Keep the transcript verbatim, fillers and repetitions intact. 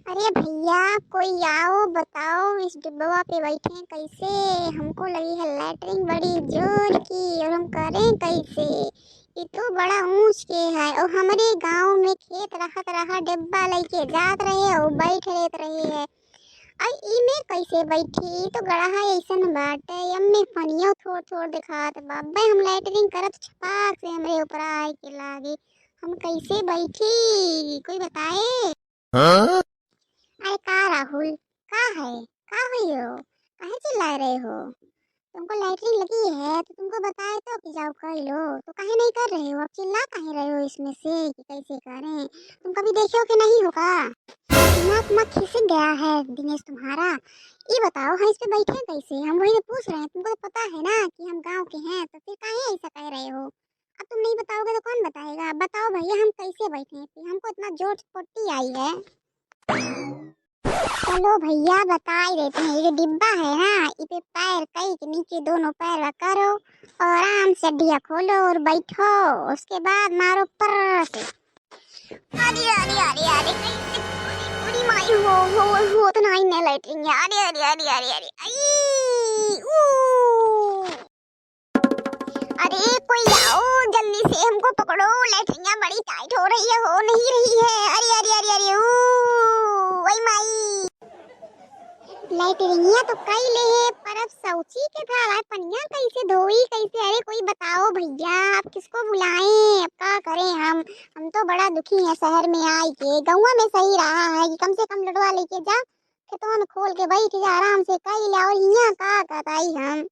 अरे भैया, कोई आओ, बताओ, इस डिब्बवा पे बैठे कैसे? हमको लगी है लैटरिन बड़ी जोर की, और हम करें कैसे? ये तो बड़ा ऊंच के है, और हमरे गांव में खेत रहत रहा, डिब्बा लेके जात रहे और बैठ रहत रहे है। अब ई में कैसे बैठी? ई तो गड़हा ऐसन बाटे, एम्मे पनियो थोड़ थोड़ दिखात बा। अब्बे हम लैटरिन करत छपाक से हमरे ऊपर आए के लागे, हम कैसे बैठी, कोई बताए? हाँ? अरे का राहुल, का है, का हुई हो, काहे चिल्ला रहे हो? तुमको लैटरिन लगी है तो तुमको बताए तो कि जाओ कर लो, तो काहे नहीं कर रहे हो? अब चिल्ला काहे रहे हो इसमें से कि कैसे करें? तुम कभी देखे हो कि नहीं हो का? दिमाग मत खिसक गया है दिनेश तुम्हारा। ये बताओ, हम इस पे बैठे कैसे? हम वही तो पूछ रहे हैं, तुमको तो पता है ना कि हम गांव के हैं, तो फिर काहे ऐसा कह रहे हो? अब तुम नहीं बताओगे तो कौन बताएगा? बताओ भैया, हम कैसे बैठे हैं? हमको इतना जोर से पोटी आई है। चलो भैया, बता ही देते हैं। ये जो डिब्बा है ना, इस पे पैर कई के नीचे दोनों पैर रखा करो और आराम से अड्डिया खोलो और बैठो। उसके बाद मारो पर से। अरे, अरे, अरे, अरे, कैसे? अरे माई हो, हो, हो, तो नहीं ने लैटरिन। अरे, अरे, अरे, अरे, अरे, आई, ऊ। अरे कोई आओ, जल्दी से हमको पकड़ो, लैटरिया बड़ी टाइट हो रही है, हो नहीं रही है। अरे, अरे, अरे, अरे, ऊ, ओए माई। लैटरिया तो कई ले है, पर अब शौची के था, अब पनिया कैसे धोई, कैसे? अरे कोई बताओ भैया, अब किसको बुलाएं, अब का करें हम? हम तो बड़ा दुखी हैं शहर में आए के, गाँव में सही रहा है कि कम से कम लड़वा लेके जा, खेतवा में खोल के बैठ जा, आराम से कई ले, और यहाँ का बताई हम।